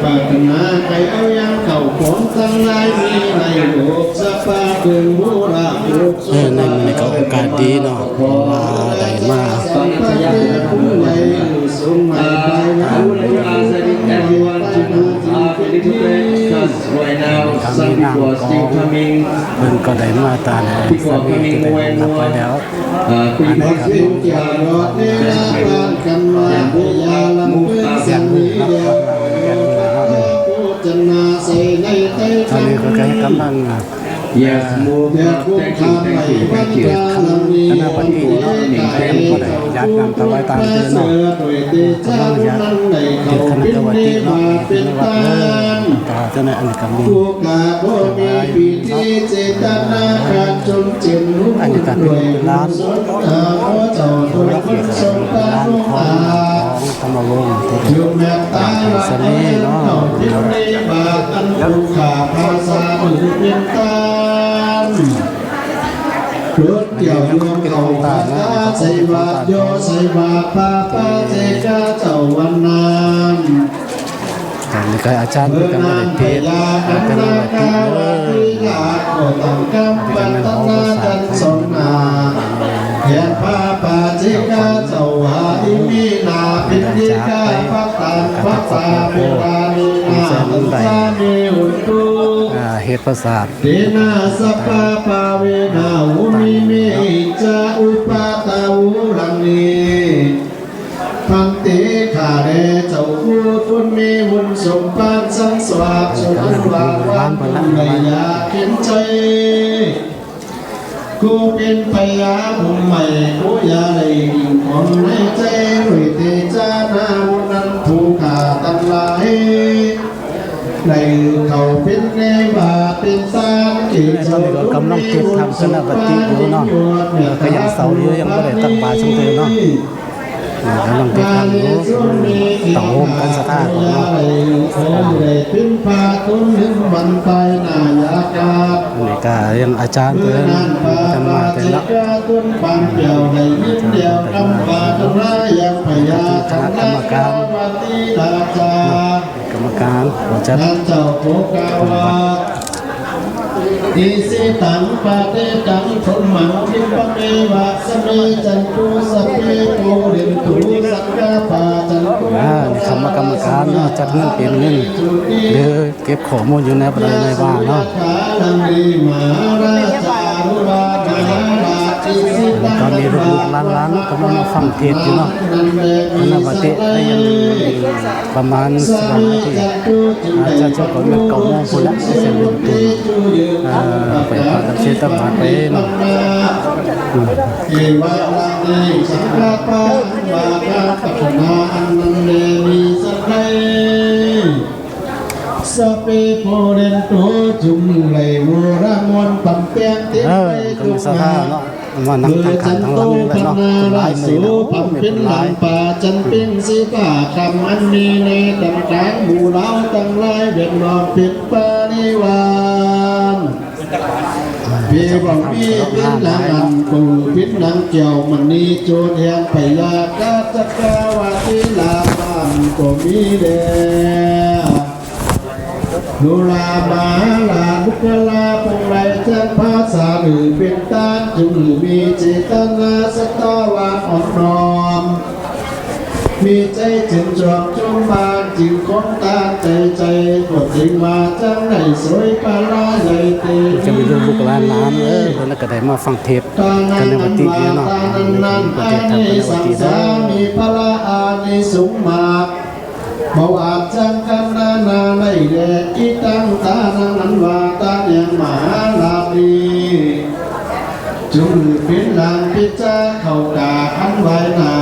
ປາດຖະໜາໃຫ້ເອົາຢ່າງເຂົ້າຂອງທັງຫຼາຍມີໃນໂລກສະປາເບິ່ງໂມລະໂອກ ເອີ ໃນມື້ນີ້ກໍໂອກາດດີເນາະ ເພາະວ່າໄດ້ມາ ສຳພະຍາ ຜູ້ໃດຊົງມາໄປນຳ Everyone to move up a little bit, 'cause right now some people are still coming. ເພິ່ນກໍໄດ້ມາຕາມສາມີທີ່ໄດ້ຮັບໄປແລ້ວ ເອີ ອັນນີ້ກໍເປັນ ເປັນ ເປັນ ເປັນ ເປັນ ເປັນ ເປັນ ເປັນ ເປັນ ເປັນ ເປັນ ເປັນ ເປັນ ເປັນ ເປັນ ເປັນ ເປັນ ເປັນ ອັນນີ້ກໍກຳລັງ Yes, move up. Thank you, thank you, thank you. ຄະນະປະຕິເນາະ ເພິທີກໍໄດ້ຢາດນ້ຳຖວາຍຕາມເດີມເນາະ ກຳລັງຢາດເຮັດຄະນະປະຕິເນາະ ໃນວັດເດີ ແຕ່ວ່າເຈົ້າໜ້າທີ່ອັນນີ້ກໍມີຫຼາຍເນາະ ອັນນີ້ກໍເປັນຫຼານ ເປັນຫຼານຂອງ ຂອງທຳມະວົງທີ່ໄດ້ ອ່າ ສາມີເນາະ ເຈົ້າເປັນຄົນຕ່າງນະ ເປັນຄົນຕ່າງ ໃສ່ບາດ ຍໍໃສ່ບາດ ພະປາເຈກະເຈົ້າວັນນັ້ນ ອັນນີ້ກໍອາຈານເພິ່ນກໍບໍ່ໄດ້ເທດ ແຕ່ລະວັດຕິເດີ ອັນນີ້ກໍແມ່ນຫໍປາສາດຂອງເພິ່ນ ແຫ່ງພະປາເຈກະເຈົ້າວ່າ ອິມິນາ ປິນດິກາ ພັດຕັງ ພັດຕາ ເວລານີນາ ສັນສາມີ ໂຫຕຸ ອ່າ ເຮັດປາສາດ ເຕນະ ສະພາ ພາເວນະ ໂຫມິ ເມ ອິດສະ ອຸປະ ຕະ ໂຫ ລັງ ນີ ພັນເຕ ຂ້າແດ່ເຈົ້າຄູບຸນມີບຸນສົມປານສັງສວາດ ສຸນວັນວັນໄລຍາເຂັນໄຊ ໂກເປັນພະຍາບຸມໃໝ່ ໂກຢ່າໄດ້ຍິງຂອງໃນໃຈ ດ້ວຍເຕຈານາວຸນນັ້ນ ຜູ້ຂ້າທັງຫຼາຍ ໄດ້ເຂົ້າເປັນແນວວ່າເປັນສານເກດ ຕອນນີ້ກໍກຳລັງເຮັດທຳຄະນະປະຕິຢູ່ເນາະ ເອີ ກໍຍັງເຊົາຢູ່ ຍັງບໍ່ໄດ້ຕັກບາດຊັ້ນເທື່ອເນາະ ກຳລັງເຮັດທຳຢູ່ ຕ້ອງໂຮມກັນສະຖານເນາະ ອັນນີ້ກໍຍັງອາຈານເພິ່ນ ເພິ່ນບໍ່ທັນມາເທື່ອເນາະ ຄະນະກຳມະການ ກຳມະການຜູ້ຈັດທາງວັດ ອິຊິຕັງ ປະຕິຕັງ ທຸມມັງ ວິປະເມວະ ສະເມ ຈັນຕຸ ສະເປ ປູເຣນຕຸ ສັງກະປາ ຈັນຕຸ ອ່າ ຄະນະກຳມະການເນາະ ຈັດເງິນເປັນເງິນ ຫຼື ເກັບຂໍ້ມູນຢູ່ໃນ ໃນວ່າເນາະ ແລ້ວກໍມີລູກໆຫຼານໆ ກຳລັງມາຟັງເທດຢູ່ເນາະ ຄະນະປະຕິ ໄດ້ຍັງ ປະມານສິບຫ້ານາທີ ອາດຈະຈົບກໍແມ່ນເກົ້າໂມງພຸ້ນແຫຼະ ຊິເລີ່ມຕົ້ນ ອ່າ ໄປພາກັນເສຍຕະບາດໄປເນາະ ອືມ ເອວະລະເນ ສັງຄະປາ ອັນວ່າການປາດຖະໜາອັນນັ້ນແລ ມີສັນໃດ ສະເປ ໂພເຣນຕຸ ຈຸມໄລໂວລະມວນປຳແປງເຕັມ ເອີ ໄປ ກໍມີສັດທາເນາະ ມານັ່ງທາງຂ້າງທາງຫຼັງນີ້ແຫຼະເນາະ ຫຼາຍມື້ແລ້ວ ໂອ້ ມີຄົນຫຼາຍ ເປັນຫຼັງປ່າຈັນເປັນສີຟ້າຄຳ ອັນມີໃນຕຳກາງໝູ່ເຫຼົ່າທັງຫຼາຍ ແວດລ້ອມເປັນປະລິວານ ເປັນບັງມີເປັນຫຼັງອັນໂກ ເປັນຫຼັງແກ້ວມະນີໂຈດແຫ່ງພະຍາກາດຈັກກະວາຕິລາບານກໍມີແດ່ ໂນລາມະຫາລາດ ບຸກຄະລາ ຜູ້ໃດຈັກພາສາຫຼືເປັນຕານ ຈົ່ງມີເຈຕະນາສັດທາວານອ່ອນນ້ອມ ມີໃຈຊື່ນຊອບຈົ່ງບານ ຈຶ່ງຄອງຕານໃຈໃຈ ກໍຈຶ່ງວ່າຈັ່ງໃດ ສວຍພະລາໃຫຍ່ເຕ ຈະມີລູກໆຫຼານໆ ເອີ ເພິ່ນກໍໄດ້ມາຟັງເທດ ຄະນະປະຕິຢູ່ເນາະ ເອີ ເພິ່ນປະເທດທາງຄະນະປະຕິເນາະ ມີພະລາອານິສົງມາກ ເວົ້າອາດຈັ່ງກັນນານາໄດ້ແລ ອິຕັງທານັງ ອັນວ່າທານແຫ່ງມະຫາລາດນີ້ ຈົ່ງເປັນຫຼັງພິຈາເຂົ້າກາ ອັນໄວ້ໜ້າ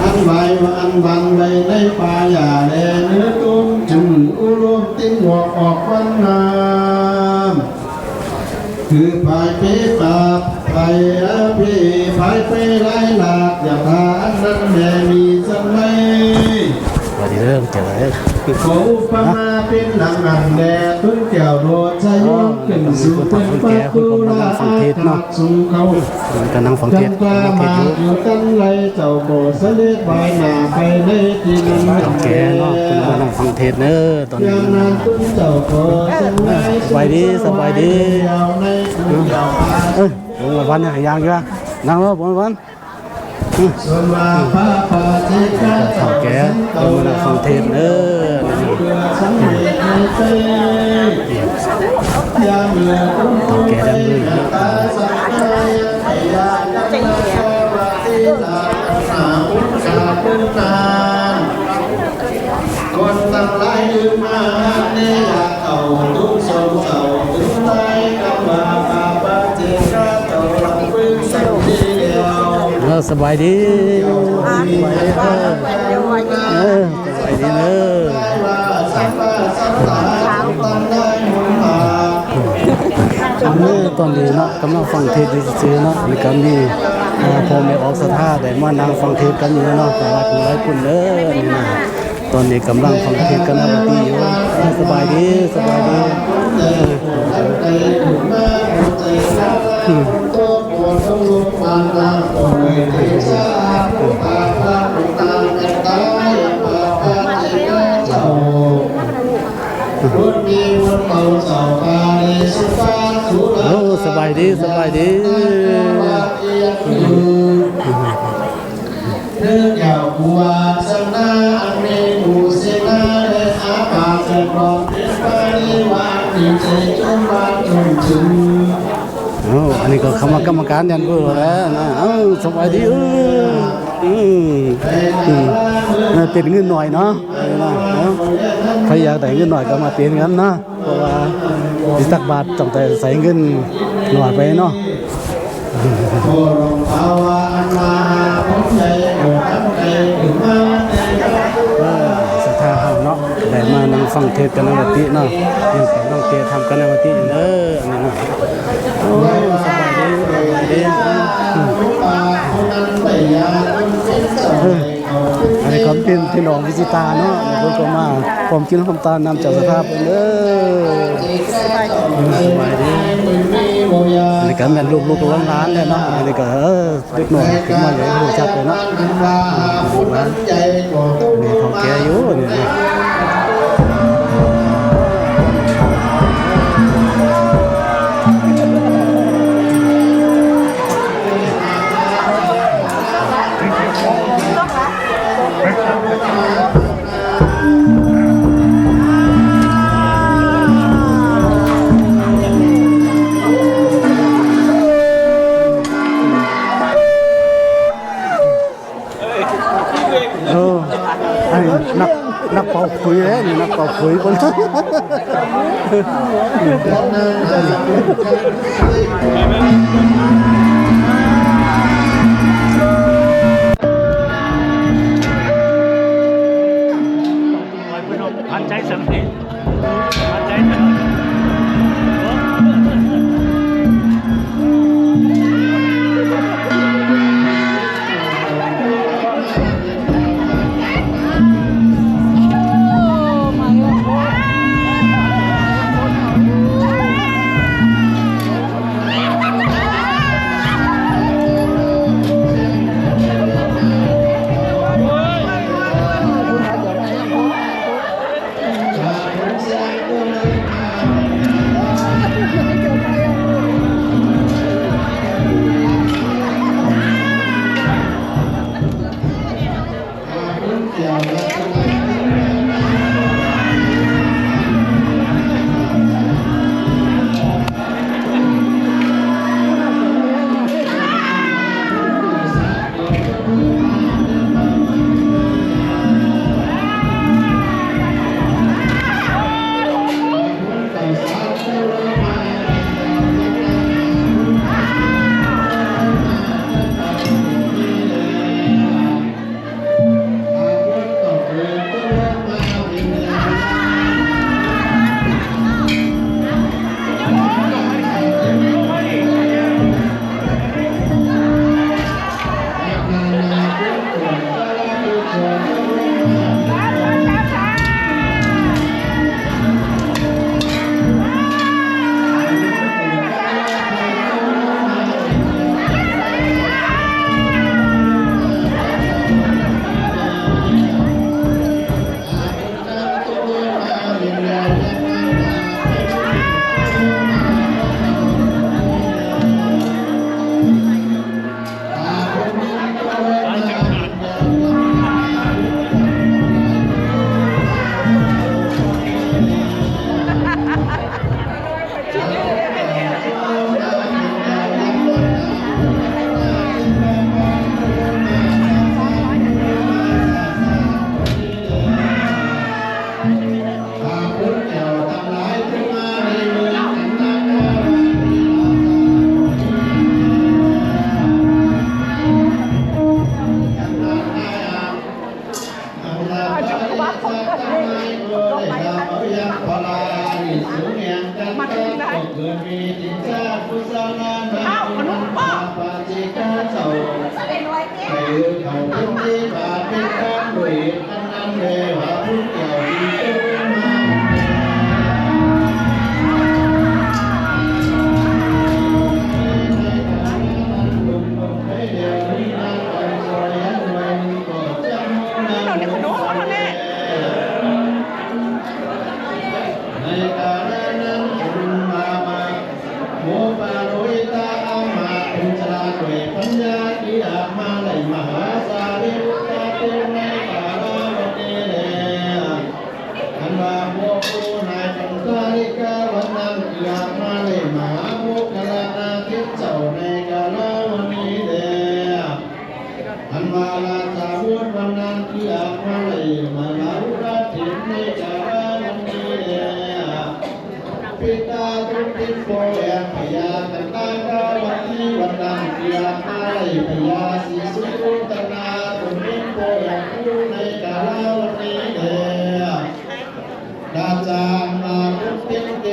ອັນໄວ້ວ່າອັນວັງໄວ້ໃນປ່າຫຍ້າແລ ເນື້ອຕຸ້ມ ຈົ່ງອຸລົມຕິງອອກອອກວັນນ້ຳ ຄືພາຍເປປາ ພາຍເອເພ ພາຍເປລາຍລາດ ຢ່າພາອັນນັ້ນແດ່ມີສັນໄວ ວ່າຊິເລີ່ມຈາກ ຂໍອຸປະມາເປັນດັ່ງນັ້ນແລ ຕົ້ນແກ້ວໂລດຊະໂຍ ອໍ ຂຶ້ນສູ່ເປັນປາໂກລາອາກາດສູງເຂົາ ເພິ່ນກຳລັງຟັງເທດເນາະ ເພິ່ນກຳລັງຟັງເທດ ກຳລັງຟັງເທດຢູ່ ຢູ່ກັນໄລເຈົ້າກໍສະເລັດບາຍໜ້າໄປໃນທີ່ນັ້ນ ເຖົ້າແກ່ເນາະ ເພິ່ນກຳລັງຟັງເທດເດີຕອນນີ້ນະ ສະບາຍດີ ສະບາຍດີ ເອີ ເອີ ບົງລະວັນ ຍ່າງຢູ່ ນັ່ງເດີ ບົງລະວັນ. ອືມ ເຖົ້າແກ່ເພິ່ນມານັ່ງຟັງເທດເດີ ເຖົ້າແກ່ດັ້ງເດີ ຄົນທັງຫຼາຍລືມມາເນຍ ເຂົ້າທຸກສົງເສົ້າ ເປັນໄລກຳວ່າ ພະປາເຈກະເຈົ້າລັງເບິ່ງສັກທີດຽວ. ເອີ ສະບາຍດີ ສະບາຍດີເດີ ເອີ ສະບາຍດີເດີ ເອີ ຕອນນີ້ເນາະ ກຳລັງຟັງເທດຢູ່ຊື່ໆເນາະ ແລ້ວກໍມີ ເອີ ພໍ່ແມ່ອອກສັດທາໄດ້ມານັ່ງຟັງເທດກັນຢູ່ເນາະ ຫຼາຍຜູ້ຫຼາຍຄົນເດີ ນີ້ນະ. ຕອນນີ້ກຳລັງຟັງເທດກັນນະ ປະຕິຢູ່ ສະບາຍດີ ສະບາຍດີ ໂອ້ ສະບາຍດີ ສະບາຍດີ. ເດີກາວຄູວາສະໜາ ອັນມີໝູ່ເສນາ ແລະ ອາປາແສນບອກ ເປັນປະລິວານ ມີໃຈຈົມບານຈົມຈຶງ. ໂອ້ ອັນນີ້ກໍຄະນະກຳມະການແດນເວີແລ້ວນະ. ເອົ້າ ສະບາຍດີ. ເອີ ເອີ ເອີ ເປັນເງິນໜ້ອຍເນາະ ເອີ ໃຜຢາກໄດ້ເງິນໜ້ອຍກໍມາເປັນກັນນະ. ເພາະວ່າຊິຕັກບາດຕ້ອງໄດ້ໃຊ້ເງິນໜ້ອຍໄປເນາະ. ເອີ ສັດທາເຮົາເນາະ ໄດ້ມານັ່ງຟັງເທດກັນນະ ປະຕິເນາະ ຍັງກຳລັງເຕະທຳກັນນະ ປະຕິເດີ ອັນນີ້ເນາະ. ໂອ້ ສະບາຍດີ ສະບາຍດີ. ເອີ ອັນນີ້ກໍເປັນພີ່ນ້ອງວິຊິຕາເນາະ ເພິ່ນກໍມາຮ່ວມກິນຮ່ວມທານນຳເຈົ້າສັດທາເພິ່ນເດີ. ສະບາຍດີ ສະບາຍດີ. ອັນນີ້ກໍແມ່ນລູກໆຫຼານໆແຫຼະເນາະ ອັນນີ້ກໍ ເອີ ເດັກນ້ອຍຂຶ້ນມາຢາກຮູ້ຈັກເລີຍເນາະ ລູກຫຼານ. ອັນນີ້ເຖົ້າແກ່ຢູ່ນີ້ນະ. ເອີ ອັນນີ້ນັກ ນັກເປົ່າຂຸຍເດ້ ນີ້ນັກເປົ່າຂຸຍເພິ່ນ. ຂ້າພະເຈົ້າທັງຫຼາຍ ຜູ້ມາໃນເມືອງກັນນາກາວະໂມປາໂລຫິຕາອາມາດເປັນຊະລາດ້ວຍປັນຍາ ເກືອບມາໄດ້ມະຫາສາລີບຸດຕະເຕໃນກາລະວັນນີ້ແລ ອັນວ່າພວກຜູ້ນາຍປັນຕາລິກາວັນນັ້ນ ເກືອບມາໄດ້ມະຫາໂມກຄະລານາທິບເຈົ້າໃນກາລະວັນນີ້ແລ ອັນວ່າລາຊາວຸດວັນນັ້ນ ເກືອບມາໄດ້ມະຫາອຸຣາທິບໃນກາລະວັນນີ້ແລ ປິຕາຕຸນຕິໂປແອນພະຍາກັນນາກາວັນທີວັນນັ້ນ ເກືອບມາໄດ້ພະຍາສີສຸໂຕຕະນາຕຸນຕິໂປແອນຢູ່ໃນກາລະວັນນີ້ແລ ລາຊາມາຕຸນຕິເຕ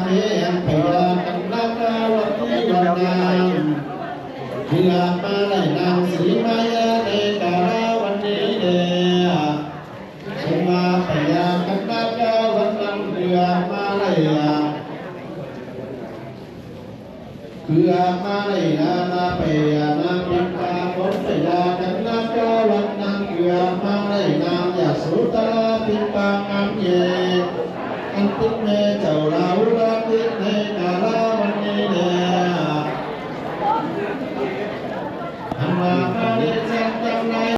ເມແອນພະຍາກັນນາກາວັນທີວັນນັ້ນ ເກືອບມາໄດ້ນາງສີມາຍາໃນກາລະວັນນີ້ແລ ສົມມາພະຍາກັນນາກາວັນນັ້ນ ເກືອບມາໄດ້ ເກືອບມາໄດ້ນາມາພະຍານາງປິມປາ ຜົນພະຍາກັນນາກາວັນນັ້ນ ເກືອບມາໄດ້ນາງຍະໂສທະລາປິມປາງາມເອກ ອັນເປັນແມ່ເຈົ້າລາຫຸລາຕິໃນກາລະວັນນີ້ແລ ອັນວ່າມາເລ